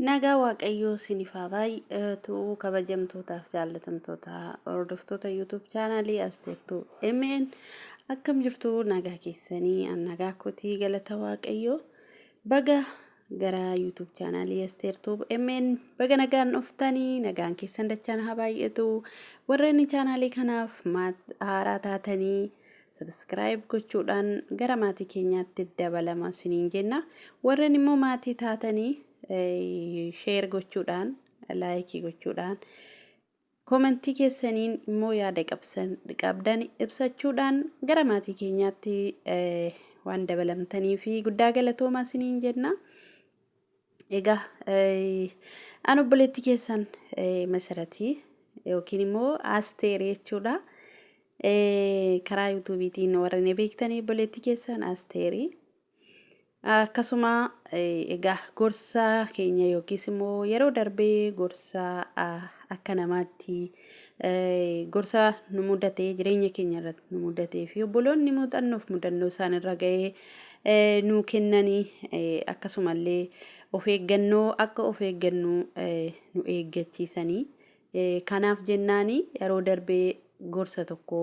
Nagaa Waaqayyoo isiniif haa baay'atu kabajamtootaaf jaallatamtoota hordoftoota YouTube chaanaalii Asteertuu MN akkam jirtu nagaa keessanii an nagaa kootii galata Waaqayyoo baga gara YouTube chaanaalii Asteertuu MN baga nagaan dhuftanii nagaan keessan dachaan haa baay'atu warreen chaanaalii kanaaf haaraa taatanii Subscribe gochuudhaan gara maatii keenyaatti dabalama isiniin jenna. Warreen immoo maatii taatanii share gochuudhaan, laayikii gochuudhaan, komentii keessaniin immoo yaada qabdan ibsachuudhaan gara maatii keenyaatti waan dabalamtanii fi guddaa galatoomaa isiniin jenna. Egaa an obboleettii keessan Masaratii yookiin immoo Asteer jechuudha. Karaa yuutuubiitiin warra na beektanii obboleettii keessan Asteerii. Akkasuma egaa gorsa keenya yookiis immoo yeroo darbee gorsa akka namaatti gorsa nu mudatee jireenya keenya irratti nu mudatee fi obboloonni muuxannoof mudannoo isaan irra ga'ee nuu kennanii akkasumallee of eeggannoo akka of eeggannu nu eeggachiisanii kanaaf jennaani yeroo darbee gorsa tokko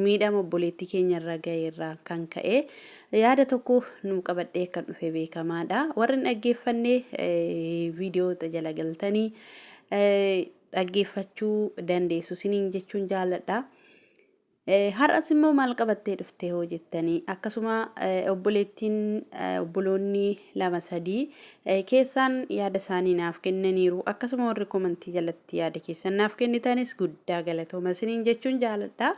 miidhama obboleettii keenya irra ga'e irraa kan ka'e yaada tokko nuu qabadhee akkan dhufe beekamaadha. Warri hin dhaggeeffanne viidiyoo jala galtanii dhaggeeffachuu dandeessu isiniin jechuun jaalladha. Har'as immoo maal qabattee dhufte hoo jettanii akkasuma obboleettiin obboloonni lama sadii keessaan yaada isaanii naaf kennaniiru akkasuma warri komantii jalatti yaada keessan naaf kennitanis guddaa galatooma isiniin jechuun jaaladha.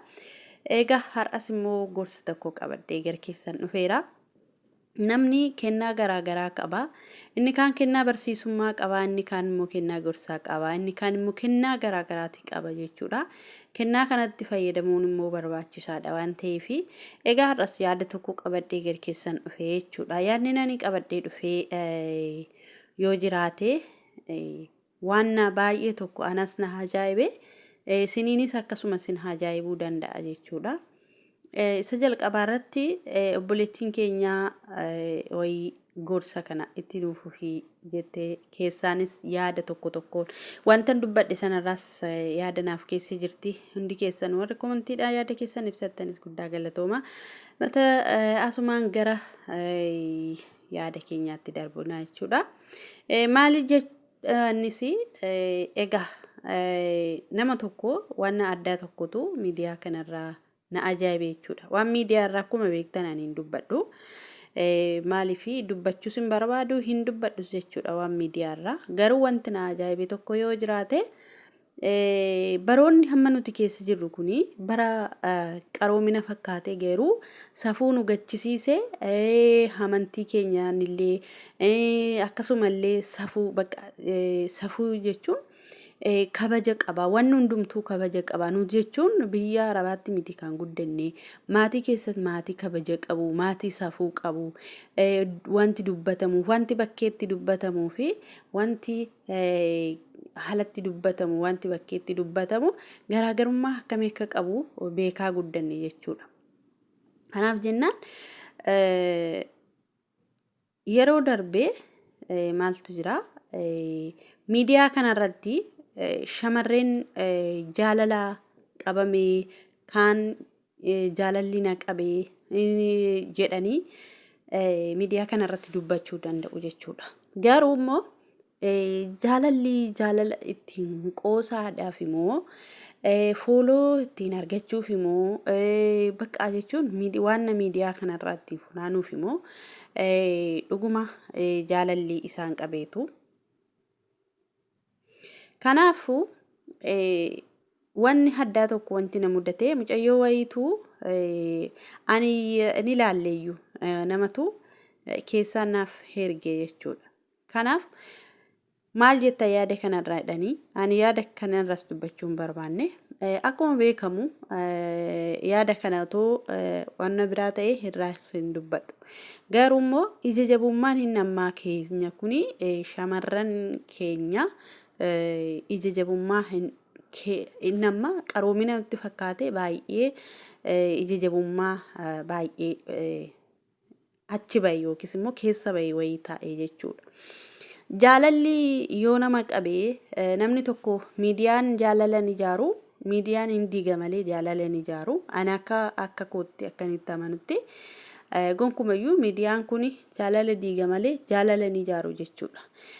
Egaa har'as immoo gorsa tokko qabadhee gara keessan dhufeera. Namni kennaa garaa garaa qaba. Inni kaan kennaa barsiisummaa qaba, inni kaan immoo kennaa gorsaa qaba, inni kaan immoo kennaa garaa garaati qaba jechuudha. Kennaa kanatti fayyadamuun immoo barbaachisaadha waan ta'eef egaa har'as yaada tokko qabadhee gad keessan dhufee jechuudha. Yaadni nani qabadhee dhufee yoo jiraate waan na baay'ee tokko anas na ajaa'ibe isiniinis akkasuma isin ajaa'ibuu danda'a jechuudha. Isa jalqabaa irratti obboleettiin keenya wayii gorsa kana itti nuuf fufii jettee keessaanis yaada tokko tokkoon wantan dubbadhe sanarraas yaada naaf keessa jirti. Hundi keessan warri komantiidhaan yaada keessan ibsattanis guddaa galatooma. Mata asumaan gara yaada keenyaatti darbina jechuudha. Maali jechuunis egaa nama tokko waan addaa tokkotu miidiyaa kanarraa na ajaa'ibe jechuudha. Waan miidiyaa irraa akkuma beektan ani hin dubbadhu. Maaliif dubbachuus hin barbaadu hin dubbadhus jechuudha waan miidiyaa irraa. Garuu wanti na ajaa'ibe tokko yoo jiraate Baroonni hamma nuti keessa jirru kuni bara qaroomina fakkaatee garuu safuu nu gachisiise amantii keenyaan illee akkasumallee safuu bakka safuu jechuun kabaja qaba. Wanni hundumtuu kabaja qaba. Nu jechuun biyya Arabaatti miti kan guddanne. Maatii keessatti maatii kabaja qabu, maatii safuu qabu, wanti dubbatamu, wanti bakkeetti dubbatamuu fi wanti haalatti dubbatamu wanti bakkeetti dubbatamu garaagarummaa akkamii akka qabu beekaa guddanne jechuudha. Kanaaf jennaan yeroo darbee maaltu jira miidiyaa kanarratti shamarreen jaalala qabamee kaan jaalalli na qabee jedhanii miidiyaa kanarratti dubbachuu danda'u jechuudha. Garuu immoo jaalalli jaalala ittiin qoosaadhaaf immoo fooloo ittiin argachuuf immoo bakka jechuun waan miidiyaa kanarraa ittiin funaanuuf immoo dhuguma jaalalli isaan qabeetu. Kanaafuu wanni haddaa tokko wanti na mudate mucayyoo wayiitu ani ni ilaalleeyyu namatu keessaan naaf herge jechuudha. Kanaaf maal jetta yaada kanarraa jedhanii ani yaada kanarras dubbachuu hin barbaanne. Akkuma beekamu yaada kana otoo wanna biraa ta'e irraas hin dubbadhu. Garuu immoo ija jabummaan inni ammaa keenya kuni shamarran keenya ija jabummaa hin inni amma qaroomina nutti fakkaate baay'ee ija jabummaa baay'ee achi bahe yookiis immoo keessa bahe wayii taa'e jechuudha. Jaalalli yoo nama qabe namni tokko miidiyaan jaalala hin ijaaru, miidiyaan hin diiga malee jaalala hin ijaaru. Ani akka kootti akka inni itti amanutti gonkumayyuu miidiyaan kun jaalala diiga malee jaalala hin ijaaru jechuudha.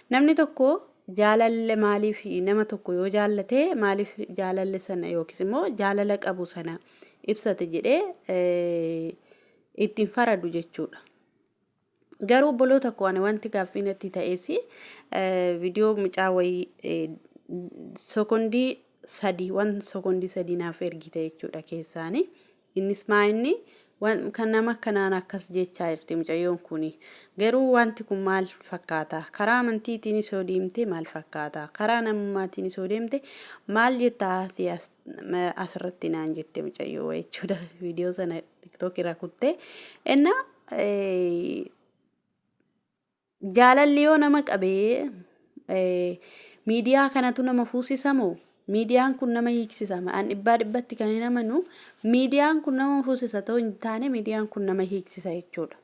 Namni tokko jaalala maaliif nama tokko yoo jaallate maaliif jaalala sana yookiis immoo jaalala qabu sana ibsate jedhee ittiin faradu jechuudha. Garuu obboloota koo ani wanti gaaffii natti ta'es viidiyoo mucaa wayii sekondii 3 waan sekondii 3 naaf ergite jechuudha keessaani. Innis maa inni kan nama kanaan akkas jechaa jirti mucayyoon kuni. Garuu wanti kun maal fakkaata? Karaa amantiitiinis yoo deemte maal fakkaata? Karaa namummaatiinis yoo deemte maal jettaa ati asirratti naan jette mucayyoo jechuudha. Viidiyoo sana tiktook irra kuttee. Innaa jaalalli yoo nama qabee miidiyaa kanatu nama fuusisa moo miidiyaan kun nama hiiksisa? An dhibbaa dhibbatti kan hin amanu miidiyaan kun nama fuusisa ta'uu hin taane miidiyaan kun nama hiiksisa jechuudha.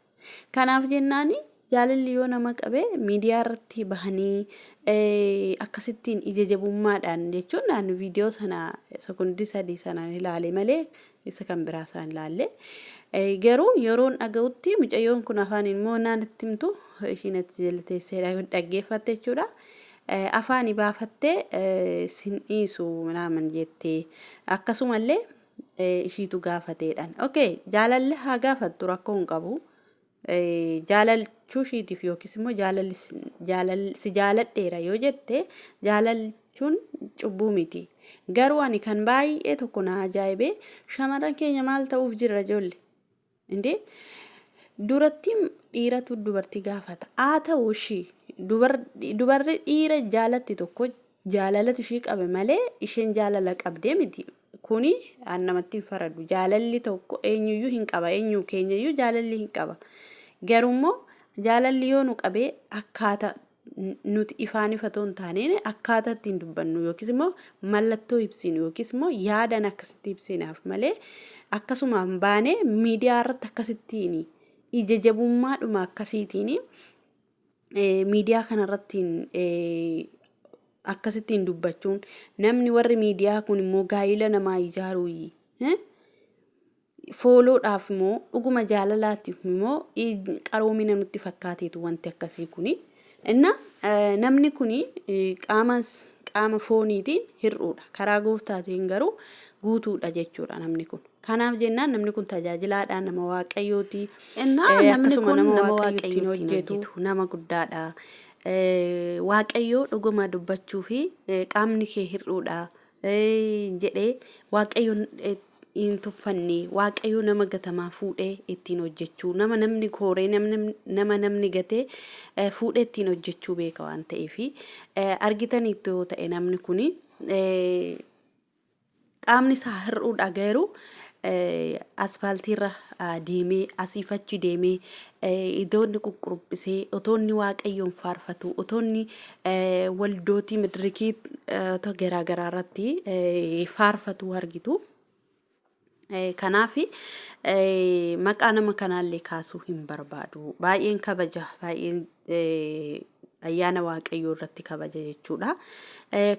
Kanaaf jennaani jaalalli yoo nama qabe miidiyaa irratti bahanii akkasittiin ija jabummaadhaan jechuun ani viidiyoo sana sekondii 3 sanaan ilaale malee isa kan biraa isaan ilaalle. Garuu yeroon dhaga'utti mucayyoon kun afaan immoo naan itti himtu ishiin achi jala teessee dhaggeeffatte jechuudha. Afaani baafattee sin dhiisu minaaman jettee akkasumallee ishiitu gaafateedhaan. Okay, jaalalli haa gaafattu rakkoo hin qabu. Jaalachuu ishiitiif yookiis immoo jaalalli si jaaladheera yoo jette jaalachuun cubbuu miti. Garuu ani kan baay'ee tokko na ajaa'ibe shamarran keenya maal ta'uuf jirra ijoollee? Indee duratti dhiiratu dubartii gaafata. Haa ta'u ishii dubarri dhiira jaalatti tokko jaalalatu ishii qabe malee isheen jaalala qabdee miti. Kuni an namatti hin faradu. Jaalalli tokko eenyuyyuu hin qaba. Eenyu keenyayyuu jaalalli hin qaba. Garuu immoo jaalalli yoo nu qabee akkaata nuti ifaan ifa otoo hin taaneen akkaataa ittiin dubbannu yookiis immoo mallattoo ibsinu yookiis immoo yaadaan akkasitti ibsinaaf malee akkasumaan baanee miidiyaa irratti akkasittiin ija jabummaadhuma akkasiitiin miidiyaa kanarratti akkasittiin dubbachuun namni warri miidiyaa kun immoo gaa'ila namaa ijaaruu fooloodhaaf immoo dhuguma jaalalaatiif immoo qaroomina nutti fakkaateetu wanti akkasii kuni. Inna namni kuni qaama fooniitiin hir'uudha. Karaa gooftaatiin garuu guutuudha jechuudha namni kun. Kanaaf jennaan namni kun tajaajilaadha, nama waaqayyooti. Innaa namni Akkasuma kun nama nama waaqayyoottiin waaqayyoottiin hojjetu hojjetu nama guddaadha. Waaqayyoo dhuguma dubbachuu fi qaamni kee hir'uudha jedhee waaqayyoon hin tuffanne waaqayyo nama gatamaa fuudhee ittiin hojjechuu nama namni kooree nama namni gatee fuudhee ittiin hojjechuu beeka waan ta'eef argitaniittu yoo ta'e namni kuni qaamni isaa hir'uudha garuu aspaaltiirra deemee asiif achi deemee iddoo inni quqquruphisee otoo inni waaqayyoon faarfatu otoo inni waldootii madirikii garaa garaa irratti faarfatu argitu. Kanaaf maqaa nama kanaallee kaasuu hin barbaadu. Baay'een kabaja baay'een ayyaana waaqayyoo irratti kabaja jechuudha.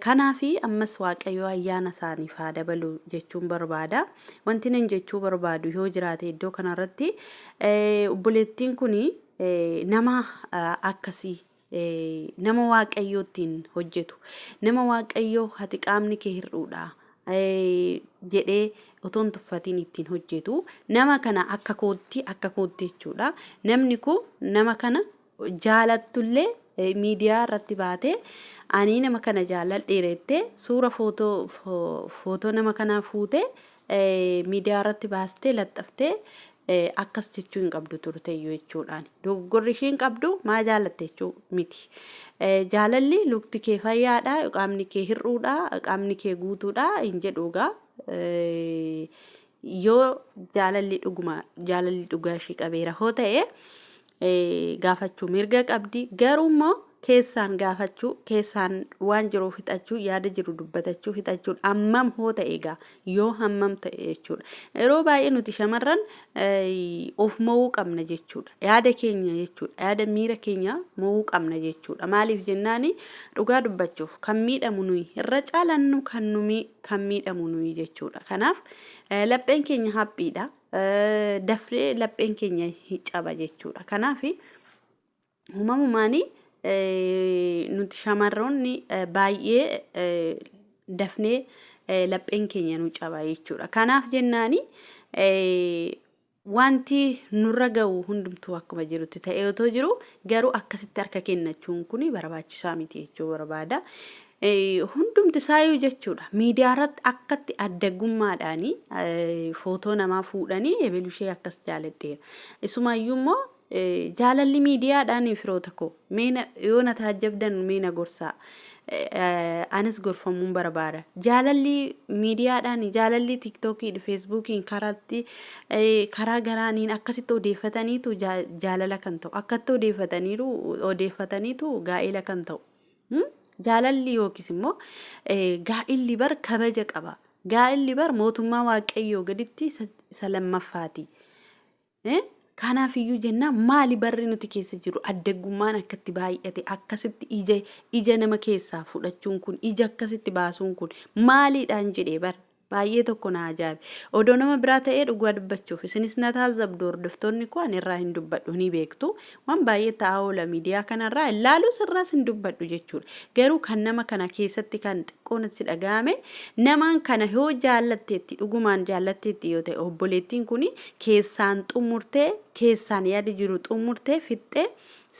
Kanaaf ammas waaqayyoo ayyaana isaaniif haa dabalu jechuun barbaada. Wanti nan jechuu barbaadu yoo jiraate iddoo kanarratti obboleettiin kun nama akkasii nama waaqayyoo ittiin hojjetu nama waaqayyoo ati qaamni kee hir'uudha jedhee otoo hin tuffatiin ittiin hojjetu nama kana akka kootti jechuudha. Namni kun nama kana jaalattullee miidiyaa irratti baatee ani nama kana jaalladheera jettee suura footoo nama kanaa fuutee miidiyaa irratti baastee laxxaftee akkas jechuu hin qabdu turteyyuu jechuudhaan. Dogoggorri ishiin qabdu maa jaalatte jechuu miti. Jaalalli lukti kee fayyaadha, qaamni kee hir'uudha, qaamni kee guutuudha hin jedhu egaa. Yoo jaalalli dhuguma jaalalli dhugaa ishii qabeera hoo ta'e gaafachuu mirga qabdi. Garuu immoo Keessaan gaafachuu, keessaan waan jiru fixachuu, yaada jiru dubbatachuu fixachuun hammam hoo ta'e egaa yoo hammam ta'e jechuudha. Yeroo baay'ee nuti shamarran of mo'uu qabna jechuudha. Yaada keenya jechuudha. Yaada miira keenya mo'uu qabna jechuudha. Maaliif jennaani dhugaa dubbachuuf kan miidhamu nuyi irra caalannu kan nu kan miidhamu nuyi jechuudha. Kanaaf lapheen keenya haphiidha. Dafnee lapheen keenya caba jechuudha. Kanaaf uumamumaan nuti shamarroonni baay'ee dafnee lapheen keenya nu caba jechuudha. Kanaaf jennaani wanti nurra ga'u hundumtuu akkuma jirutti ta'ee otoo jiru garuu akkasitti harka kennachuun kun barbaachisaa miti jechuu barbaada. Hundumti isaayyuu jechuudha miidiyaa irratti akkatti addaggummaadhaan footoo namaa fuudhanii ebelu ishee akkas jaaladheera. Isumaayyuu immoo Jaalalli miidiyaadhaan firoota koo mee yoo na taajjabdan mee na gorsaa. Anis gorfamuun barbaada. Jaalalli miidiyaadhaan jaalalli tiiktookii feesbuukiin karaatti karaa garaaniin akkasitti odeeffataniitu jaalala kan ta'u akkatti odeeffataniiru odeeffataniitu gaa'ela kan ta'u. Jaalalli yookiis immoo gaa'illi bar kabaja qaba. Gaa'illi bar mootummaa waaqayyoo gaditti isa lammaffaati. Kanaaf iyyuu jennaan maali barri nuti keessa jirru addaggummaan akkatti baay'ate akkasitti ija ija nama keessaa fudhachuun kun ija akkasitti baasuun kun maaliidhaan jedhee bar baay'ee tokko na ajaa'ibe. Odoo nama biraa ta'ee dhugaa dubbachuuf isinis na taajjabdu hordoftoonni koo ani irraa hin dubbadhu ni beektu. Waan baay'ee ta'aa oola miidiyaa kanarraa ilaalus irraas hin dubbadhu jechuudha. Garuu kan nama kana keessatti kan xiqqoo natti dhaga'ame namaan kana yoo jaallatteetti dhugumaan jaallatteetti yoo ta'e obboleettiin kun keessaan xumurtee keessaan yaada jiru xumurtee fixxee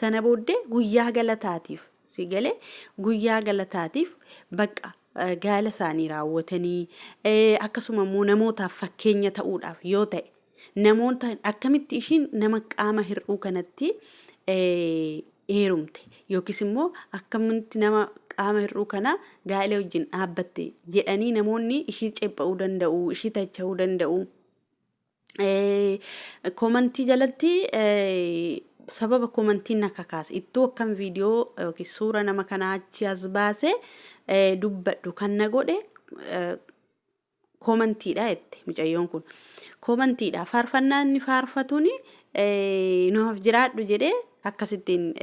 sana booddee guyyaa galataatiif si galee guyyaa galataatiif bakka gaala isaanii raawwatanii akkasuma immoo namootaaf fakkeenya ta'uudhaaf yoo ta'e namoota akkamitti ishiin nama qaama hir'uu kanatti heerumte yookiis immoo akkamitti nama qaama hir'uu kana gaa'ela wajjin dhaabbatte jedhanii namoonni ishii ceepha'uu danda'u, ishii tacha'uu danda'u. Komantii jalatti sababa komantiin na kakaase ittuu akkam viidiyoo yookiin suura nama kanaa achi as baase dubbadhu kan na godhe komantiidha jette mucayyoon kun. Komantiidha faarfannaa inni faarfatuun nuuf jiraadhu jedhee akkasittiin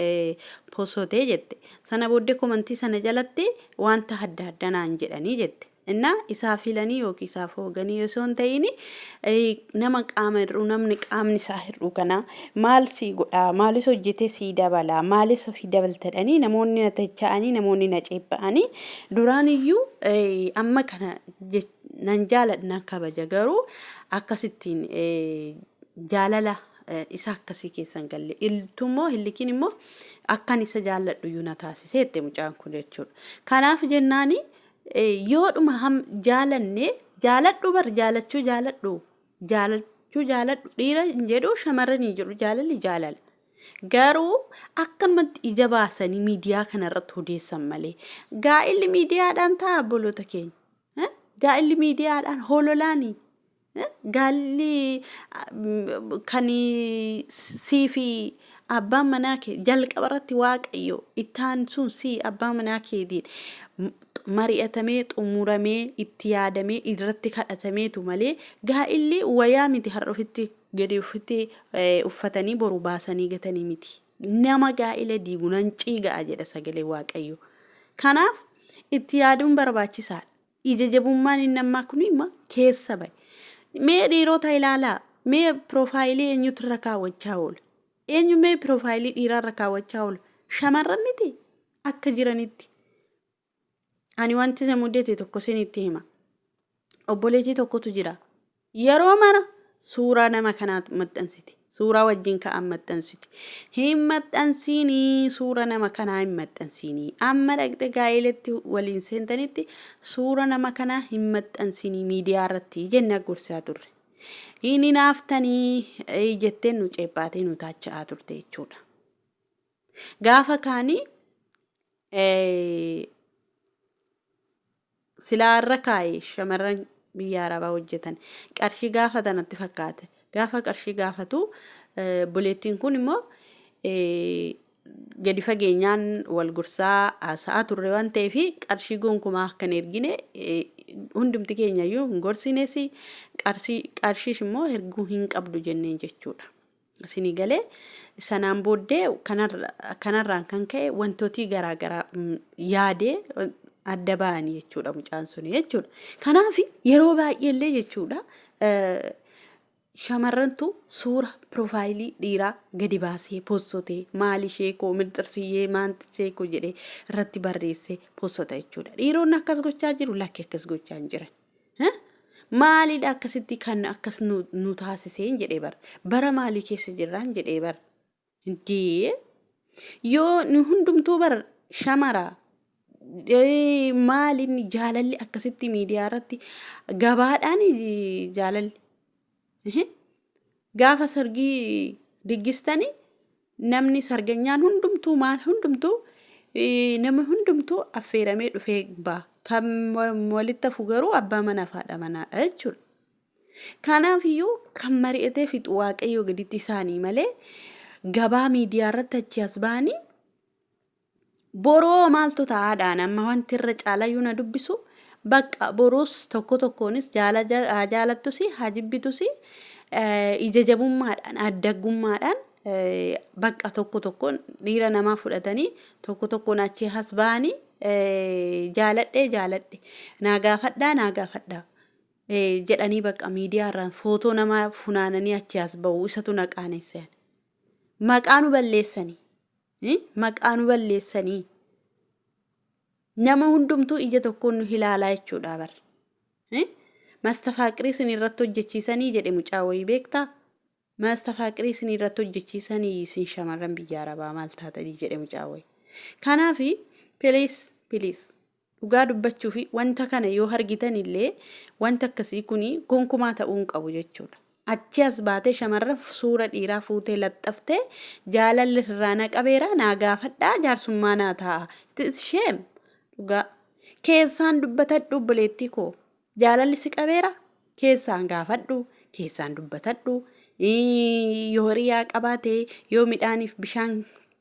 posotee jette. Sana booddee komantii sana jalatti wanta adda addaa naan jedhanii jette. Innaa isaaf hilanii yookiin isaaf hooganii osoo hin ta'in nama qaama hir'uu namni qaamni isaa hir'uu kana maal sii godhaa maalis hojjetee sii dabalaa maalis ofii dabaltadhanii namoonni na tacha'anii namoonni na ceepha'anii duraan iyyuu amma kana nan jaaladha nan kabaja garuu akkasittiin jaalala isa akkasii keessa hin galle. Iltu immoo hillikiin immoo akkan isa jaalladhu iyyuu na taasisee jette mucaan kun jechuudha. Kanaaf jennaani yoodhuma ham jaalanne jaaladhu bar jaalachuu jaaladhu jaalachuu jaaladhu dhiira hin jedhu shamarran hin jedhu jaalalli jaalala. Garuu akkanumatti ija baasanii miidiyaa kanarratti odeessan malee gaa'illi miidiyaadhaan ta'a obboloota keenya. Gaa'illi miidiyaadhaan hololaani. Gaalli kan sii fi abbaan manaa kee jalqaba irratti waaqayyo ittaan sun sii abbaa manaa keetiin mari'atamee xumuramee itti yaadamee irratti kadhatameetu malee gaa'illi wayaa miti har'a ofitti gadi ofitti uffatanii boru baasanii gatanii miti. Nama gaa'ila diigu nan ciiga'a jedha sagalee waaqayyo. Kanaaf itti yaaduun barbaachisaadha. Ija jabummaan inni ammaa kun immoo keessa bahe. Mee dhiirota ilaalaa. Mee piroofaayilii eenyutu irra kaawwachaa oola? Eenyu mee piroofaayilii dhiiraa irra kaawwachaa oola? Shamarran miti akka jiranitti. Ani wanti isa mudate tokko isinitti hima. Obboleettii tokkotu jira. Yeroo mara suuraa nama kanaa maxxansiti. Suuraa wajjin ka'an maxxansiti. Hin maxxansiinii suura nama kanaa hin maxxansiinii. Amma dhaqxe gaa'elatti waliin seentanitti suura nama kanaa hin maxxansiinii miidiyaa irratti jennee gorsaa turre. Hin hinaaftanii jetteen nu ceephaatee nu taacha'aa turte jechuudha. Gaafa kaanii Silaa irra kaaye shamarran biyya arabaa hojjetan qarshii gaafata natti fakkaate. Gaafa qarshii gaafatu obboleettiin kun immoo Gadi fageenyaan wal gorsaa haasa'aa turre waan ta'eef qarshii gonkumaa akka hin ergine hundumti keenya iyyuu hin gorsines, qarshiis immoo erguu hin qabdu jenneen jechuudha. Isinii galee? Sanaan booddee kanarraan kan ka'e wantootii garaa garaa yaadee adda ba'anii jechuudha mucaan suni jechuudha. Kanaaf yeroo baay'ee illee jechuudha shamarrantu suura piroofaayilii dhiiraa gadi baasee postotee maal ishee koo mirxirsiyyee maanxisee koo jedhee irratti barreessee postota jechuudha. Dhiironni akkas gochaa jiru? Lakki, akkas gochaa hin jiran. Maalidha akkasitti kan akkas nu taasiseen jedhee bara. Bara maalii keessa jirraan jedhee bara. Indee yoo nu hundumtuu bara shamara maalinni jaalalli akkasitti miidiyaa irratti gabaadhaan jaalalli. Gaafa sargii diggistanii namni sarganyaan hundumtuu maal hundumtuu namni hundumtuu affeeramee dhufee ba'a. Kan walitti hafu garuu abbaa manaa fi haadha manaadha jechuudha. Kanaaf iyyuu kan mari'atee fixu Waaqayyoo gaditti isaanii malee gabaa miidiyaa irratti achi as ba'anii boroo maaltu ta'aadhaan amma wanti irra caalayyuu na dubbisu bakka boruus tokko tokkoonis haa jaalattus haa jibbitus ija jabummaadhaan addaggummaadhaan bakka tokko tokkoon dhiira namaa fudhatanii tokko tokkoon achi as ba'anii jaaladhee jaaladhe naa gaafadhaa naa gaafadhaa jedhanii bakka miidiyaa irraan footoo namaa funaananii achi as ba'u isatu na qaanesse. Maqaa nu balleessanii. Maqaa nu balleessanii. Nama hundumtuu ija tokkoon nu ilaalaa jechuudha bar. Mastafaaqirii isin irratti hojjechiisanii jedhe mucaa wayii beektaa? Mastafaaqirii isin irratti hojjechiisanii isin shamarran biyya arabaa maal taatanii jedhe mucaa wayii. Kanaaf please, please, dhugaa dubbachuu fi wanta kana yoo argitan illee wanta akkasii kun gonkumaa ta'uu hin qabu jechuudha. Achi as baatee shamarran suura dhiiraa fuutee laxxaftee jaalalli irraa na qabeera naa gaafadhaa jaarsummaa naa ta'a. It is shame. Dhugaa. Keessaan dubbatadhu obboleettii koo. Jaalalli si qabeera keessaan gaafadhu keessaan dubbatadhu. Yoo hiriyaa qabaate, yoo midhaaniif bishaan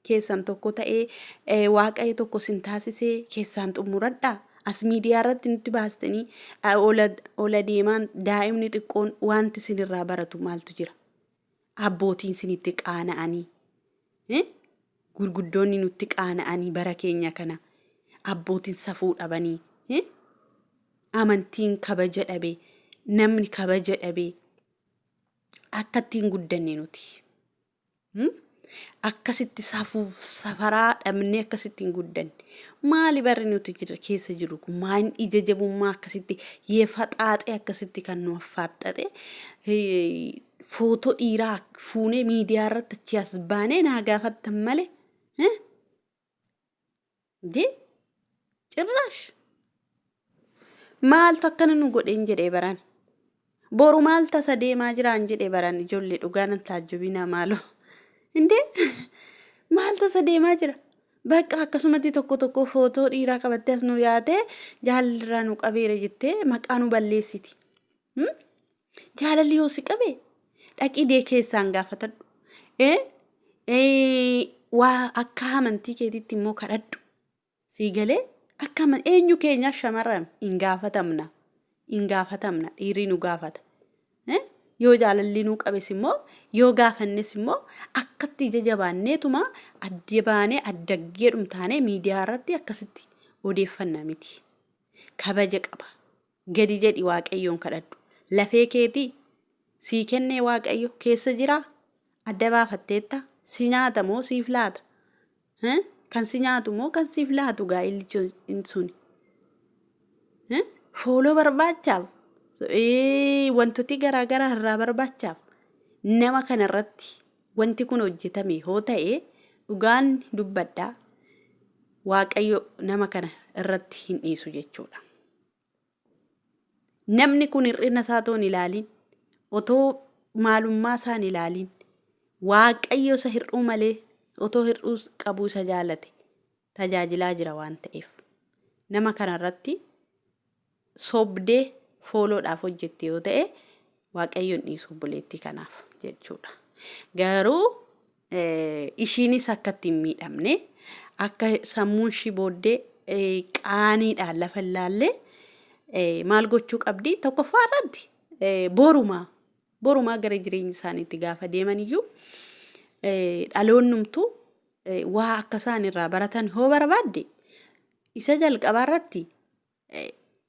keessan tokko ta'ee waaqayyo tokko sin taasisee keessaan xumuradhaa. As miidiyaa irratti nutti baastanii ola deemaan daa'imni xiqqoon wanti isinirraa baratu maaltu jira? Abbootiin isinitti qaana'anii, gurguddoonni nutti qaana'anii, bara keenya kana abbootiin safuu dhabanii, amantiin kabaja dhabe, namni kabaja dhabe, akka ittiin guddanne nuti. Akkasitti safuuf safaraa dhabnee akkasitti hin guddanne. Maali barri nuti keessa jirru kun? Maal ija jabummaa akkasitti yefaxaaxee akkasitti kan nu affaaxxaxe footoo dhiiraa fuunee miidiyaa irratti achi as baanee naa gaafattan malee. Dee cirraash maaltu akkana nu godheen jedhee baran. Boru maal tasa deemaa jiraan jedhee baran ijoollee dhugaa nan taajjabinaa maaloo. Indee maal tasa deemaa jira? Bakka akkasumatti tokko tokko footoo dhiiraa qabattee as nu yaatee jaalalirraa nu qabeera jettee maqaa nu balleessiti. Jaalalli yoo si qabe dhaqii dee keessaan gaafatadhu. Waa akka amantii keetiitti immoo kadhadhu. Sii galee? Akka eenyu keenyaa shamarran hin gaafatamna. Hin gaafatamna, dhiirri nu gaafata. Yoo jaalalli nuu qabes immoo yoo gaafannes immoo akkatti ija jabaanneetuma adda baanee addaggeedhum taanee miidiyaa irratti akkasitti odeeffanna miti. Kabaja qaba. Gadi jedhi Waaqayyoon kadhadhu. Lafee keetii sii kennee Waaqayyo keessa jiraa? Adda baafatteetta? Si nyaata moo siif laata? Kan si nyaatu moo kan siif laatu gaa'illi suni? Fooloo barbaachaaf wantooti garaa garaa irraa barbaachaaf nama kanarratti wanti kun hojjetame hoo ta'e dhugaan dubbadhaa Waaqayyo nama kana irratti hin dhiisu jechuudha. Namni kun hir'ina isaa otoo hin ilaalin, otoo maalummaa isaa hin ilaalin, Waaqayyo isa hir'uu malee otoo hir'uu qabuu isa jaalate tajaajilaa jira waan ta'eef. Nama kana irratti sobdee fooloodhaaf hojjette yoo ta'e Waaqayyo hin dhiisu obboleettii kanaaf jechuudha. Garuu Ishiinis akka itti hin miidhamne akka sammuun ishii booddee qaaniidhaan lafa hin laalle maal gochuu qabdi? Tokkoffaa irratti borumaa borumaa gara jireenya isaaniitti gaafa deeman iyyuu dhaloonnumtuu waa akka isaan irraa baratan hoo barbaadde isa jalqabaa irratti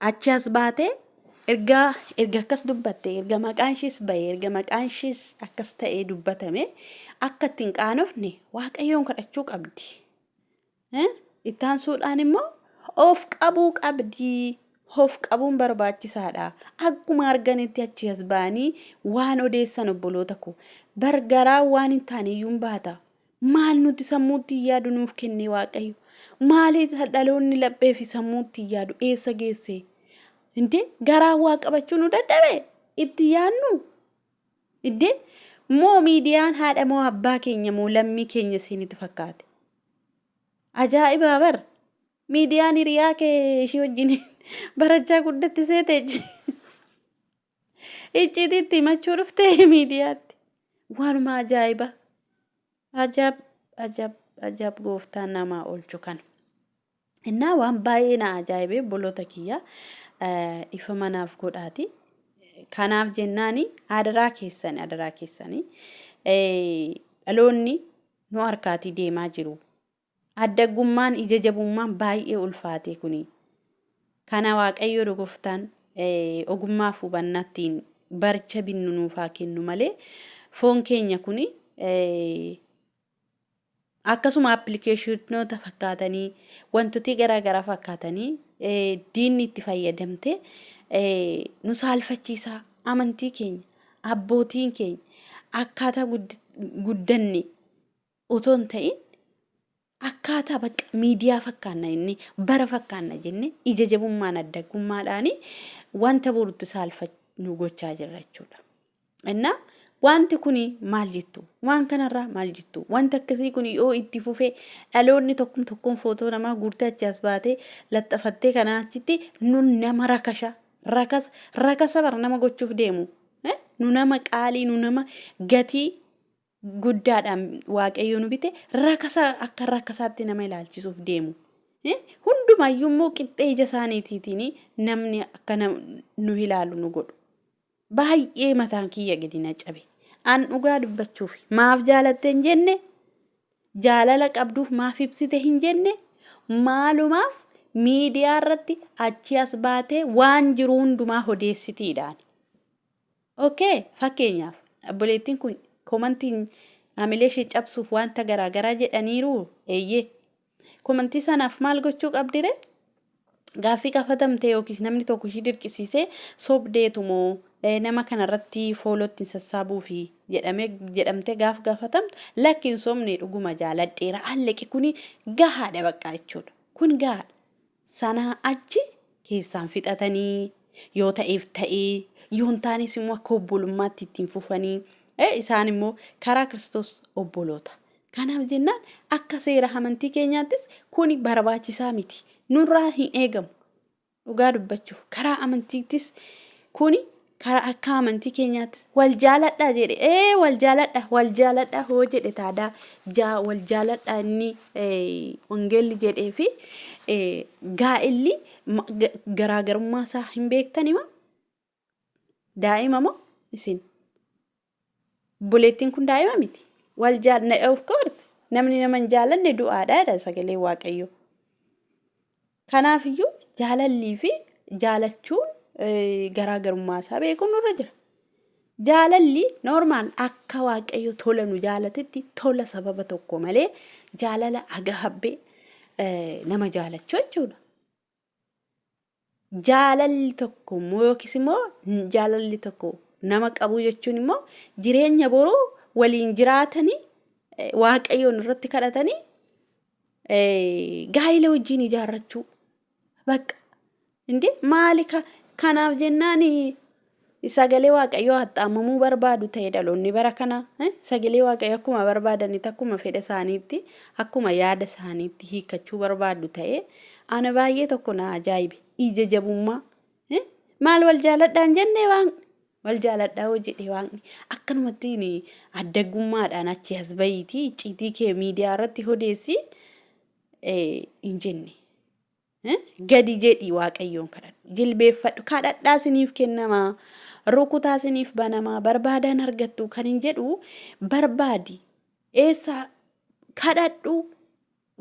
achi as baatee erga erga akkas dubbatte, erga maqaan ishiis bahe, erga maqaan ishiis akkas ta'ee dubbatame, akka itti hin qaanofne Waaqayyoon kadhachuu qabdi. Itti aansuudhaan immoo of qabuu qabdi. Of qabuun barbaachisaadha. Akkuma arganitti achi as ba'anii waan odeessan obboloota koo. Bargaraa waan hin taane iyyuu hin baata. Maal nuti sammuutti hin yaadu nuuf kenne Waaqayyo? Maaliif dhaloonni laphee fi sammuutti hin yaadu eessa geesse? Indee garaa waa qabachuu nu dadhabe? Itti yaadnu? Indee moo miidiyaan haadha moo abbaa keenya moo lammii keenya isinitti fakkaate? Ajaa'ibaa bar! Miidiyaan hiriyaa kee ishii wajjin barachaa guddatte seete icciitiitti himachuu dhufte miidiyaatti. Waanuma ajaa'iba. Ajab ajab ajab gooftaan namaa oolchu kana. Innaa waan baay'ee na ajaa'ibe obboloota kiyya ifa manaaf godhaati. Kanaaf jennaani adaraa keessani adaraa keessani dhaloonni nu harkaatii deemaa jiru. Addaggummaan ija jabummaan baay'ee ulfaatee kuni. Kana Waaqayyo gooftaan ogummaaf hubannaattiin baricha binnu nuuf haa kennu malee foon keenya kuni akkasuma appilikeeshinoota fakkaatanii wantooti garaa garaa fakkaatanii diinni itti fayyadamte nu saalfachiisaa amantii keenya abbootiin keenya akkaataa guddanne otoo hin ta'in akkaataa bakka miidiyaa fakkaanna inni bara fakkaanna jenne ija jabummaan addaggummaadhaan wanta borutti saalfannu gochaa jirra jechuudha. Innaa wanti kun maal jettu? Waan kanarraa maal jettu? Wanti akkasii kun yoo itti fufee dhaloonni tokkum tokkoon footoo namaa guurtee achi as baatee laxxafattee kanaa achitti nu nama rakasha rakas rakasa bara nama gochuuf deemu. Nu nama qaalii nu nama gatii guddaadhaan Waaqayyo nu bite rakasa akka rakasaatti nama ilaalchisuuf deemu. Hundumayyuu immoo qixxee ija isaaniitiitiin namni akka nu ilaalu nu godhu. Baay'ee mataan kiyya gadi na cabe. An dhugaa dubbachuuf maaf jaalatte hin jenne, jaalala qabduuf maaf ibsite hin jenne, maalumaaf miidiyaa irratti achi as baatee waan jiru hundumaa odeessitiidhaan. Okay, fakkeenyaaf obboleettiin kun komantiin hamilee ishee cabsuuf wanta garaa garaa jedhaniiru eeyyee. Komantii sanaaf maal gochuu qabdire? Gaaffii gaafatamte yookiis namni tokko ishii dirqisiisee sobdeetu moo nama kanarratti fooloo ittiin sassaabuufi jedhamee jedhamtee gaaf gaafatamtu lakki hin sobne dhuguma jaaladheera alleqi kuni gahaadha baqqaa jechuudha. Kun gahaadha. Sanaa achi keessaan fixatanii yoo ta'eef ta'ee yoo hin taanes immoo akka obbolummaatti ittiin fufanii isaan immoo karaa Kiristoos obboloota. Kanaaf jennaan akka seera amantii keenyaattis kuni barbaachisaa miti. Nurraa hin eegamu. Dhugaa dubbachuuf karaa amantiittis kuni karaa akka amantii keenyaattis wal jaaladhaa jedhe ee wal jaaladha wal jaaladha hoo jedhe taadaa jaa wal jaaladha inni wangeelli jedhee fi gaa'illi garaagarummaa isaa hin beektani moo daa'ima moo isin obboleettiin kun daa'ima miti wal jaalladha of course namni nama hin jaalanne du'aadha jedha sagalee Waaqayyoo. Kanaafiyyuu jaalallii fi jaalachuun garaagarummaa isaa beekuun nurra jira. Jaalalli normaal akka Waaqayyo tola nu jaalatetti tola sababa tokko malee jaalala agahabbee nama jaalachuu jechuudha. Jaalalli tokko immoo yookiis immoo jaalalli tokko nama qabuu jechuun immoo jireenya boruu waliin jiraatanii Waaqayyoon irratti kadhatanii gaa'ila wajjin ijaarrachuu. Bakka indi maali kanaaf jennaan sagalee Waaqayyoo haxxaamamuu barbaadu ta'e dhaloonni bara kana sagalee Waaqayyoo akkuma barbaadanitti akkuma fedha isaaniitti akkuma yaada isaaniitti hiikkachuu barbaadu ta'e ana baay'ee tokko na ajaa'ibe ija jabummaa maal wal jaaladhaan jenne waan Wal jaaladhaa yoo jedhe Waaqni akkanumattiin addaggummaadhaan achi as bahiitii icciitii kee miidiyaa irratti odeessi hin jenne. Gadi jedhi Waaqayyoon kadhadhu. Jilbeeffadhu. Kadhadhaa siniif kennamaa. Rukutaa siniif banamaa. Barbaadaan argattu kan hin jedhu barbaadi. Eessa kadhadhu.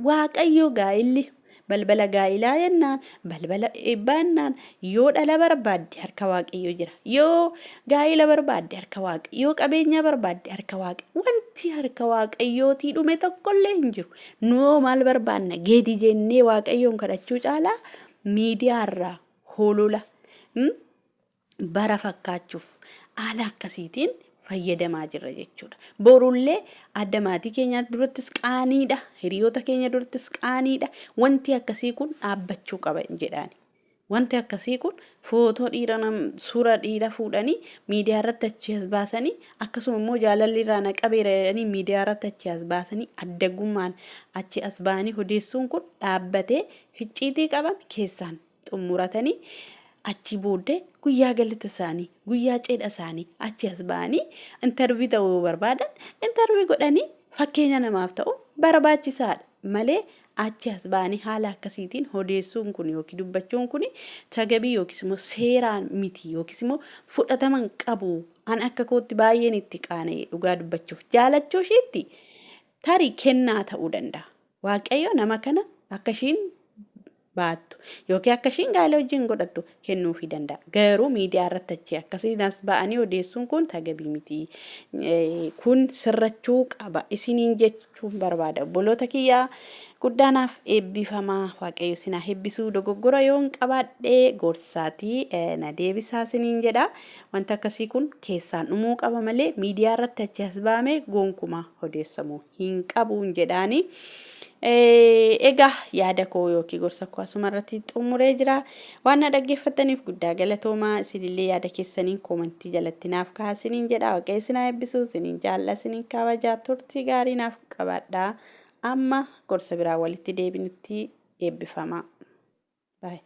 Waaqayyo gaa'illi balbala gaa'ilaa jennaan, balbala eebbaa jennaan, yoo dhala barbaadde harka Waaqayyoo jira. Yoo gaa'ila barbaadde harka Waaqa. Yoo qabeenyaa barbaadde harka Waaqa. Wanti harka Waaqayyootii dhume tokkollee hin jiru. Nuoo maal barbaanna? Gedi jennee Waaqayyoon kadhachuu caalaa miidiyaarraa holola bara fakkaachuuf haala akkasiitiin fayyadamaa jirra jechuudha. Borullee adda maatii keenya durattis qaaniidha, hiriyoota keenya durattis qaaniidha. Wanti akkasii kun dhaabbachuu qaba jedhaani. Wanti akkasii kun footoo dhiira nam suura dhiira fuudhanii miidiyaa irratti achi as baasanii akkasuma immoo jaalalli irraa na qabeera jedhanii miidiyaa irratti achi as baasanii addaggummaan achi as ba'anii odeessuun kun dhaabbatee icciitii qaban keessaan xumuratanii achii booddee guyyaa galata isaanii guyyaa cidha isaanii achi as ba'anii intarvii ta'uu yoo barbaadan intarvii godhanii fakkeenya namaaf ta'u barbaachisaadha malee achi as ba'anii haala akkasiitiin odeessuun kun yookiin dubbachuun kun tagabii yookiis immoo seeraan miti yookiis immoo fudhatama hin qabu. An akka kootti baay'een itti qaana'e dhugaa dubbachuuf jaalachuu ishiitti tarii kennaa ta'uu danda'a. Waaqayyo nama kana akka ishiin baattu yookiin akka ishiin gaa'ela wajjin godhattu kennuufii danda'a. Garuu miidiyaa irratti achi akkasiin as ba'anii odeessuun kun tagabii miti. Kun sirrachuu qaba isiniin jechuun barbaada. Obboloota kiyyaa guddaa naaf eebbifamaa. Waaqayyo isin haa eebbisuu. Dogoggora yoon qabaadhe gorsaatii na deebisaa isiniin jedha. Wanti akkasii kun keessaan dhumuu qaba malee miidiyaa irratti achi as ba'amee gonkumaa odeessamuu hin qabuun jedhaani. Egaa yaada koo yookiin gorsa koo asuma irratti xumuree jira. Waan na dhaggeeffattaniif guddaa galatoomaa. Isinillee yaada keessaniin koomantii jalatti naaf kaa'aa isiniin jedha. Waaqayyo isin haa eebbisu, isiniin jaalla, isiniin kabajaa. Turtii gaarii naaf qabaadhaa. Amma gorsa biraa walitti deebinutti eebbifamaa. Baay.